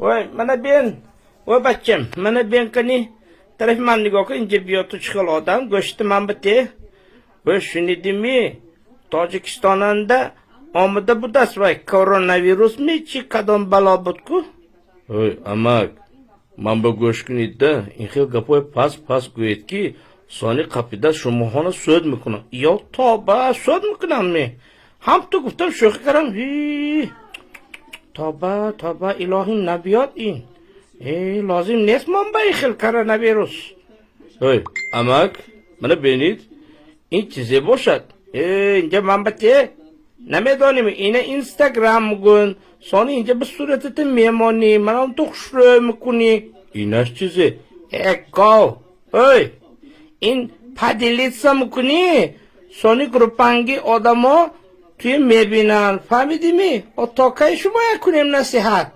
Ой, мана бен, ой, бачам, мана бен, кани тарафи ман нигоҳ кун, инҷа биё, ту чӣ хел одам, гӯшти ман бите. Ой, шунидими, Тоҷикистонанда омада будаст, вай коронавирусми, чи кадом бало буд-ку? Ой, амак, ман ба гӯш кунед-да, ин хел гапҳои паст паст гӯед, ки сони қапида шумоҳоно суд мекунам. Ё тоба, суд мекунам ме? Ҳам ту гуфтам, шӯхӣ кардам. Ҳи, тоба, тоба, илоҳӣ набиёд ин. Э, лозим нест мон ба ин хел коронавирус. Ой, амак, мана бинед, ин чизе бошад. Э, инҷа ман ба те намедонем, ина Инстаграм гӯн, сони инҷа ба суратата мемонӣ, манам ту хушрӯй мекунӣ. Инаш чизе? Э, гов, ой, ин поделиться мекунӣ, сони группанги одамо туя мебинанд, фаҳмидими? То кай шумо як кунем насиҳат?